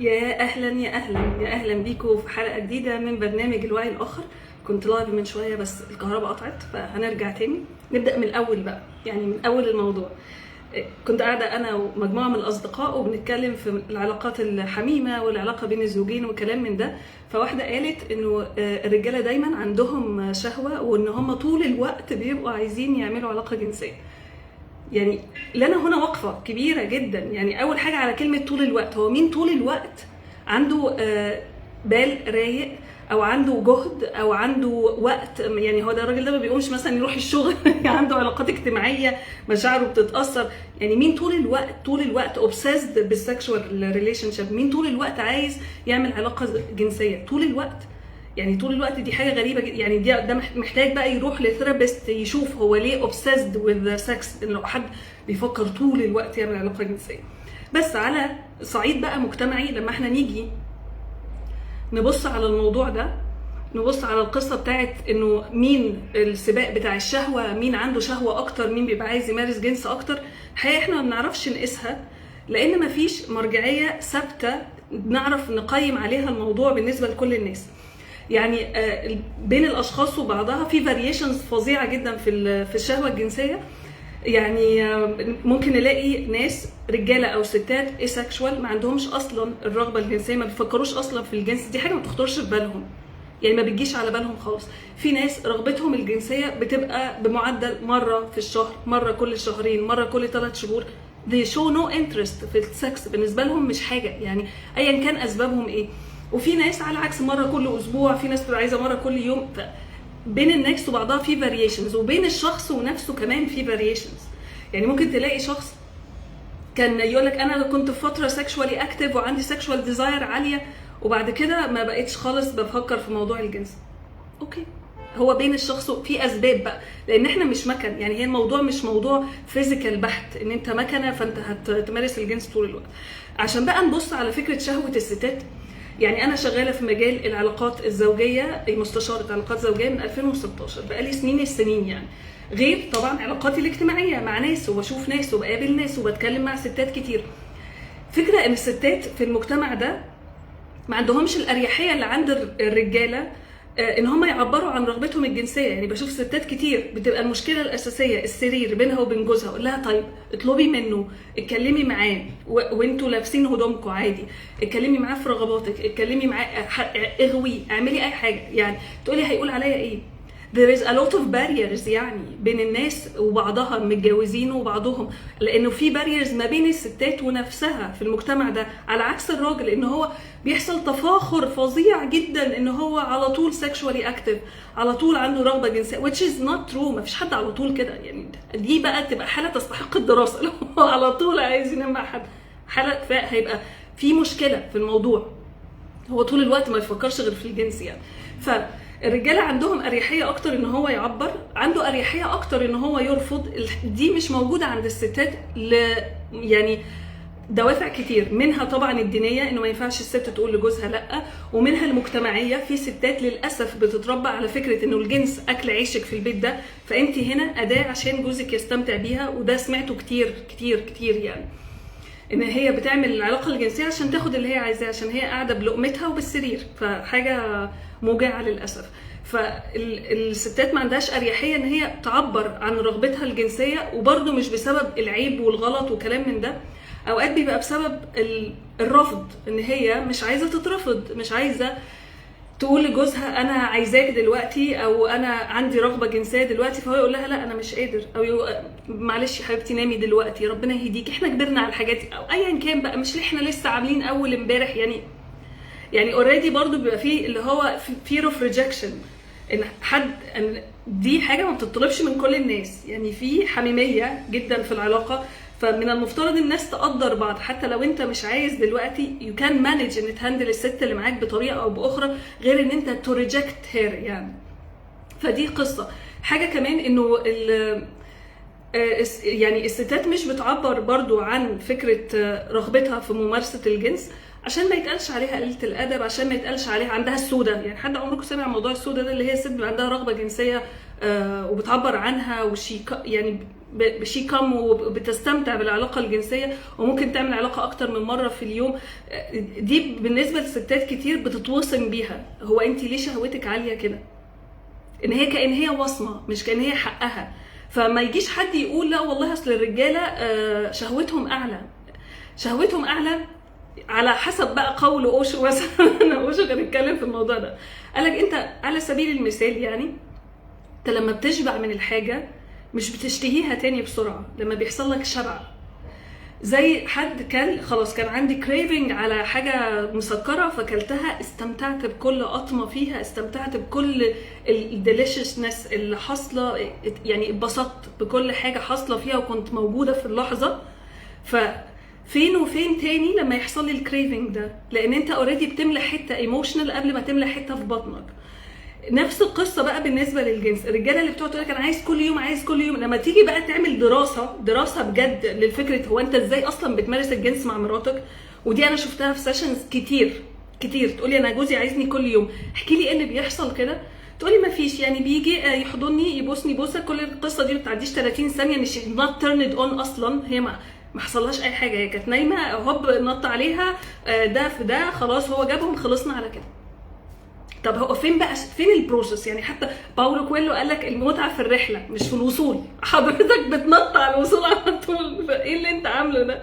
يا اهلا يا اهلا يا اهلا بيكم في حلقة جديدة من برنامج الوعي الاخر. كنت live من شوية بس الكهرباء قطعت، فهنرجع تاني نبدا من الاول بقى، يعني من اول الموضوع. كنت قاعدة انا ومجموعة من الاصدقاء وبنتكلم في العلاقات الحميمة والعلاقة بين الزوجين وكلام من ده، فواحدة قالت انه الرجالة دايما عندهم شهوة وان هم طول الوقت بيبقوا عايزين يعملوا علاقة جنسية. يعني لنا هنا وقفه كبيرة جدا. يعني اول حاجة على كلمة طول الوقت، هو مين طول الوقت عنده بال رايق او عنده جهد او عنده وقت؟ يعني هو ده الراجل ده ما بيقومش مثلا يروح الشغل عنده علاقات اجتماعية، مشاعره بتتاثر. يعني مين طول الوقت، طول الوقت obsessed بال sexual relationship؟ مين طول الوقت عايز يعمل علاقة جنسية طول الوقت؟ يعني طول الوقت دي حاجة غريبة جدا. يعني ده محتاج بقى يروح ل therapist يشوف هو ليه obsessed with sex، انه حد بيفكر طول الوقت يعمل علاقة جنسية. بس على صعيد بقى مجتمعي، لما احنا نيجي نبص على الموضوع ده، نبص على القصة بتاعت انه مين السباق بتاع الشهوه، مين عنده شهوة اكتر، مين بيبقى عايز يمارس جنس اكتر، الحقيقة احنا ما بنعرفش نقيسها لان مفيش مرجعية ثابتة نعرف نقيم عليها الموضوع بالنسبة لكل الناس. يعني بين الاشخاص وبعضها في variations فظيعة جدا في الشهوة الجنسية. يعني ممكن نلاقي ناس رجاله او ستات asexual، ما عندهمش اصلا الرغبة الجنسيه، ما بيفكروش اصلا في الجنس، دي حاجة ما بتخطرش في بالهم، يعني ما بتجيش على بالهم خالص. في ناس رغبتهم الجنسية بتبقى بمعدل مرة في الشهر، مرة كل شهرين، مرة كل 3 شهور. they show no interest في ال sex، بالنسبة لهم مش حاجه، يعني ايا كان اسبابهم ايه. وفي ناس على العكس، مرة كل اسبوع، في ناس بتبقى عايزه مرة كل يوم. بين الناس وبعضها في variations، وبين الشخص ونفسه كمان في variations. يعني ممكن تلاقي شخص كان يقول لك انا كنت في فترة sexually active وعندي sexual desire عاليه، وبعد كده ما بقتش خالص بفكر في موضوع الجنس. okay، هو بين الشخص في اسباب بقى، لان احنا مش مكن. يعني هي الموضوع مش موضوع physical بحت ان انت مكنه فانت هتمارس الجنس طول الوقت. عشان بقى نبص على فكرة شهوة الستات، يعني انا شغالة في مجال العلاقات الزوجيه، مستشاره علاقات زوجيه من 2016، بقالي سنين السنين، يعني غير طبعا علاقاتي الاجتماعية مع ناس وبشوف ناس وبقابل ناس وبتكلم مع ستات كتير. فكرة ان الستات في المجتمع ده ما عندهمش الاريحيه اللي عند الرجالة ان هم يعبروا عن رغبتهم الجنسيه. يعني بشوف ستات كتير بتبقى المشكلة الاساسية السرير بينها وبين جوزها. اقول لها طيب اطلبي منه، اتكلمي معاه وانتوا لابسين هدومكم عادي، اتكلمي معاه في رغباتك، اتكلمي معاه، اغوي، اعملي اي حاجه. يعني تقولي هيقول عليا ايه؟ there is a lot of barriers يعني بين الناس وبعضها، متجوزين وبعضهم، لانه في barriers ما بين الستات ونفسها في المجتمع ده، على عكس الراجل ان هو بيحصل تفاخر فظيع جدا ان هو على طول sexually active، على طول عنده رغبة جنسية، which is not true. ما فيش حد على طول كده. يعني دي بقى تبقى حاله تستحق الدراسه، لو هو على طول عايز ينام مع حد، حاله هيبقى في مشكلة في الموضوع، هو طول الوقت ما يفكرش غير في الجنس يعني. فالرجاله عندهم اريحية اكتر ان هو يعبر، عنده اريحية اكتر ان هو يرفض. دي مش موجودة عند الستات يعني دوافع كتير، منها طبعا الدينية انه ما ينفعش الست تقول لجوزها لا، ومنها المجتمعيه. في ستات للاسف بتتربى على فكرة انه الجنس اكل عيشك في البيت ده، فانت هنا اداه عشان جوزك يستمتع بيها. وده سمعته كتير كتير كتير، يعني ان هي بتعمل العلاقة الجنسية عشان تاخد اللي هي عايزاه، عشان هي قاعدة بلقمتها وبالسرير. فحاجه موجعة للاسف. فالستات ما عندهاش اريحية ان هي تعبر عن رغبتها الجنسيه، وبرده مش بسبب العيب والغلط وكلام من ده، اوقات بيبقى بسبب الرفض، ان هي مش عايزه تترفض، مش عايزه تقول لجوزها انا عايزاك دلوقتي او انا عندي رغبة جنسية دلوقتي، فهو يقول لها لا انا مش قادر، او معلش يا حبيبتي نامي دلوقتي، ربنا يهديك، احنا كبرنا على الحاجات دي، او ايا كان بقى، مش احنا لسه عاملين اول امبارح. يعني already برضو بيبقى فيه اللي هو fear of rejection، ان حد ان دي حاجة ما بتطلبش من كل الناس. يعني في حميمية جدا في العلاقه، فمن المفترض الناس تقدر بعض، حتى لو انت مش عايز دلوقتي you can manage ان ت handle الست اللي معاك بطريقة او باخرى غير ان انت to reject her يعني. فدي قصه. حاجة كمان انه يعني الستات مش بتعبر برضو عن فكرة رغبتها في ممارسة الجنس عشان ما يتقالش عليها قليله الادب، عشان ما يتقالش عليها عندها السودة. يعني حد عمركم سمع موضوع السودة ده؟ اللي هي الست بيبقى عندها رغبة جنسية وبتعبر عنها وشي يعني. she come وبتستمتع بالعلاقة الجنسية، وممكن تعمل علاقة اكتر من مرة في اليوم. دي بالنسبة للستات كتير بتتوصم بيها، هو انت ليه شهوتك عالية كده؟ ان هي كأن هي وصمة، مش كأن هي حقها. فما يجيش حد يقول لا والله اصل الرجالة شهوتهم اعلى. شهوتهم اعلى على حسب بقى قول اوشو مثلا. اوشو كان اتكلم في الموضوع ده، قال لك انت على سبيل المثال يعني انت لما بتشبع من الحاجة مش بتشتهيها تاني بسرعة، لما بيحصل لك شبع، زي حد كان خلاص كان عندي craving على حاجة مسكره فكلتها، استمتعت بكل قطمه فيها، استمتعت بكل ال deliciousness اللي حاصله، يعني اتبسطت بكل حاجة حاصله فيها وكنت موجودة في اللحظة. ففين وفين تاني لما يحصل لي ال craving ده؟ لان انت already بتملى حتة emotional قبل ما تملى حتة في بطنك. نفس القصة بقى بالنسبة للجنس، الرجالة اللي بتقعد تقول لك انا عايز كل يوم، عايز كل يوم، لما تيجي بقى تعمل دراسة بجد للفكرة هو انت ازاي اصلا بتمارس الجنس مع مراتك، ودي انا شفتها في sessions كتير كتير، تقولي انا جوزي عايزني كل يوم، احكي لي ايه اللي بيحصل كده، تقولي ما فيش، يعني بيجي يحضني يبوسني بوسه، كل القصة دي ما بتعديش 30 ثانية، مش not turned on اصلا، هي ما حصلهاش اي حاجة، هي كانت نايمة هوب نط عليها ده في ده، خلاص هو جابهم، خلصنا على كده. طب هو فين بقى، فين ال process؟ يعني حتى باولو كويلو قال لك المتعة في الرحلة مش في الوصول، حضرتك بتنط على الوصول على طول، فايه اللي انت عامله ده؟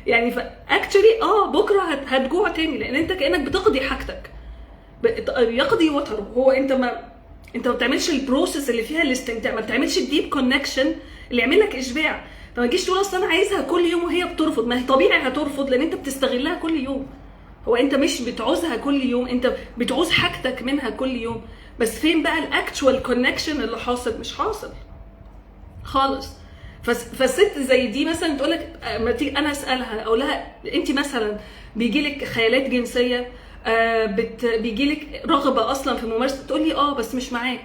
يعني ف actually بكره هتجوع تاني، لان انت كانك بتقضي حاجتك، يقضي وتره، هو انت ما بتعملش ال process اللي فيها الاستمتاع، ما بتعملش ال deep connection اللي يعمل لك اشباع. فما تجيش تقول اصل انا عايزها كل يوم وهي بترفض، ما هي طبيعي هترفض لان انت بتستغلها كل يوم، هو انت مش بتعوزها كل يوم، انت بتعوز حاجتك منها كل يوم، بس فين بقى ال actual connection اللي حاصل؟ مش حاصل خالص. فالست زي دي مثلا تقول لك، ما تيجي انا اسالها اقول لها انت مثلا بيجي لك خيالات جنسية، بيجي لك رغبة اصلا في الممارسة، تقول لي بس مش معاه،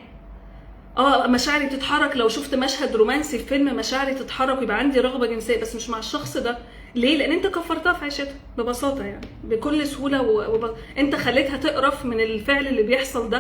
مشاعري بتتحرك لو شفت مشهد رومانسي في فيلم مشاعري تتحرك ويبقى عندي رغبة جنسية، بس مش مع الشخص ده. ليه؟ لان انت كفرتها في عيشتها ببساطة، يعني بكل سهولة، انت خليتها تقرف من الفعل اللي بيحصل ده.